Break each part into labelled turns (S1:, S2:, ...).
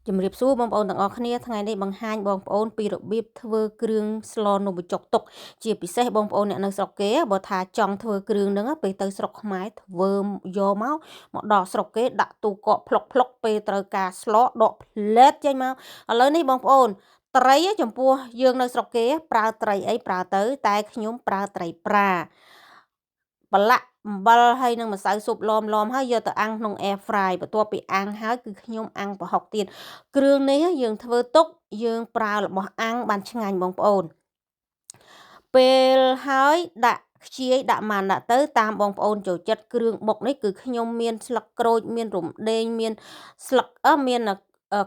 S1: ជំរាបសួរបងប្អូនទាំងអស់គ្នាថ្ងៃនេះបង្ហាញបងប្អូនពីរបៀបធ្វើគ្រឿងស្លនំបញ្ចុកទុកជាពិសេសបងប្អូនអ្នកនៅស្រុកគេបើថាចង់ធ្វើគ្រឿងហ្នឹងពេលទៅស្រុកខ្មែរធ្វើយកមកមកដល់ស្រុកគេដាក់ទូកកផ្លុកផ្លុកពេលត្រូវការស្លដកផ្លែតចេញមកឥឡូវនេះបងប្អូនត្រីចំពោះយើងនៅស្រុកគេប្រើត្រីអីប្រើទៅតែខ្ញុំប្រើត្រីប្រាប្រឡាក់អំបិលហើយនឹងម្សៅស៊ុបឡមឡមហើយយកទៅអាំងក្នុង air fry បន្ទាប់ពីអាំងហើយគឺខ្ញុំអាំងប្រហុកទៀតគ្រឿងនេះយើងធ្វើទុកយើងប្រើរបស់អាំងបានឆ្ងាញ់បងប្អូនពេលហើយដាក់ខ្ជាយដាក់ម៉ានដាក់ទៅតាមបងប្អូនចូលចិត្តគ្រឿងបុកនេះគឺខ្ញុំមានស្លឹកក្រូចមានរំដេងមានស្លឹកមាន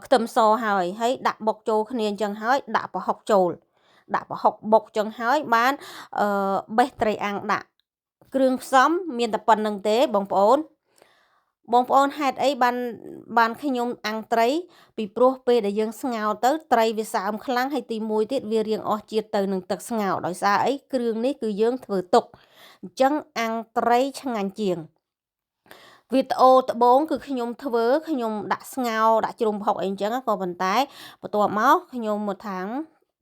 S1: ខ្ទឹមសហើយហើយដាក់បុកចូលគ្នាអញ្ចឹងហើយដាក់ប្រហុកចូលដាក់ប្រហុកបុកអញ្ចឹងហើយបានអឺបេះត្រីអាំងដាក់គ្រឿងផ្សំមានតែប៉ុណ្្នឹងទេបងប្អូនបងប្អូនហេតុអីបានបានខ្ញុំអាំងត្រីពីព្រោះពេលដែលយើងស្ងោរទៅត្រីវាសើមខ្លាំងហើយទី1ទៀតវារៀងអស់ជាតិទៅនឹងទឹកស្ងោរដោយសារអីគ្រឿងនេះគឺយើងធ្វើទុកអញ្ចឹងអាំងត្រីឆ្ងាញ់ជាងវីដេអូត្បូងគឺខ្ញុំធ្វើខ្ញុំដាក់ស្ងោរដាក់ជ្រុំប្រហុកអីអញ្ចឹងក៏ប៉ុន្តែបន្ទាប់មកខ្ញុំមកថាង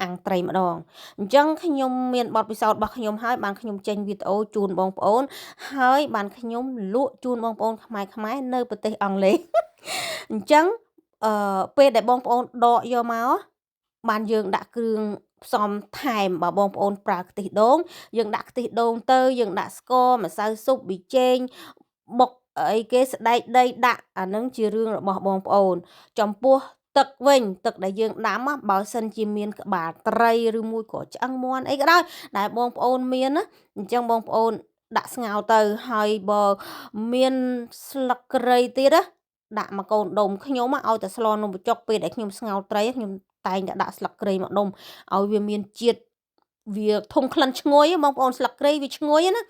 S1: អាំងត្រីម្ដងអញ្ចឹងខ្ញុំមានបទពិសោធន៍របស់ខ្ញុំហើយបានខ្ញុំចេញវីដេអូជូនបងប្អូនហើយបានខ្ញុំលក់ជូនបងប្អូនខ្មែរខ្មែរនៅប្រទេសអង់គ្លេសអញ្ចឹងអឺពេលដែលបងប្អូនដកយកមកបានយើងដាក់គ្រឿងផ្សំថែមបើបងប្អូនប្រើខ្ទិះដូងយើងដាក់ខ្ទិះដូងទៅយើងដាក់ស្ករម្សៅស៊ុបប៊ីចេងបុកអីគេស្ដែកដីដាក់អានឹងជារឿងរបស់បងប្អូនចំពោះទឹកវិញទឹកដែលយើងដាំបើសិនជាមានក្បាលត្រីឬមួយក៏ឆ្អឹងមាន់អីក៏ដោយដែលបងប្អូនមានណាអញ្ចឹងបងប្អូនដាក់ស្ងោរទៅហើយបើមានស្លឹកគ្រៃទៀតណាដាក់មកកូនដុំខ្ញុំឲ្យតែស្លនំបញ្ចុកពេលដែលខ្ញុំស្ងោរត្រីខ្ញុំតែងតែដាក់ស្លឹកគ្រៃមកដុំឲ្យវាមានជាតិវាធំក្លិនឈ្ងុយបងប្អូនស្លឹកគ្រៃវាឈ្ងុយណា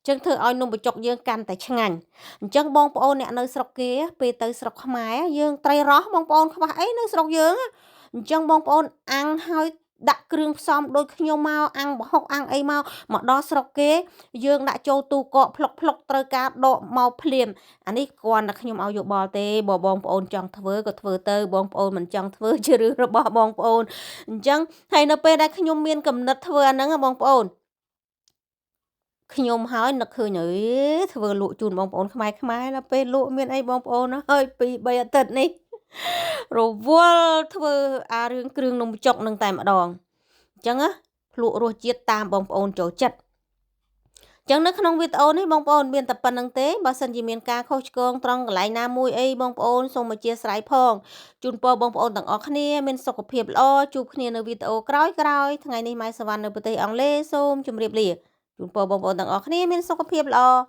S1: ចឹងធ្វើឲ្យនំបញ្ចុកយើងកាន់តែឆ្ងាញ់អញ្ចឹងបងប្អូនអ្នកនៅស្រុកគេពេលទៅស្រុកខ្មែរយើងត្រីរស់បងប្អូនខ្វះអីនៅស្រុកយើងអញ្ចឹងបងប្អូនអាំងហើយដាក់គ្រឿងផ្សំដូចខ្ញុំមកអាំងប្រហុកអាំងអីមកមកដល់ស្រុកគេយើងដាក់ចូលទូកកផ្លុកផ្លុកត្រូវការដកមកភ្លាមអានេះគ្រាន់តែខ្ញុំឲ្យយោបល់ទេបើបងប្អូនចង់ធ្វើក៏ធ្វើទៅបងប្អូនមិនចង់ធ្វើជារឿងរបស់បងប្អូនអញ្ចឹងហើយនៅពេលដែលខ្ញុំមានកំណត់ធ្វើអាហ្នឹងបងប្អូនខ្ញុំហើយនឹកឃើញអេធ្វើលក់ជូនបងប្អូនខ្មែរខ្មែរដល់ពេលលក់មានអីបងប្អូនហើយ2 3អាទិត្យនេះរវល់ធ្វើអារឿងគ្រឿងនំបញ្ចុកនឹងតែម្ដងអញ្ចឹងណាភ្លក់រសជាតិតាមបងប្អូនចូលចិត្តចឹងនៅក្នុងវីដេអូនេះបងប្អូនមានតែប៉ុណ្្នឹងទេបើសិនជាមានការខុសឆ្គងត្រង់កន្លែងណាមួយអីបងប្អូនសូមអធ្យាស្រ័យផងជូនពរបងប្អូនទាំងអស់គ្នាមានសុខភាពល្អជួបគ្នានៅវីដេអូក្រោយៗថ្ងៃនេះម៉ែសវណ្ណនៅប្រទេសអង់គ្លេសសូមជម្រាបលាជូនពរបងប្អូនទាំងអស់គ្នាមានសុខភាពល្អ។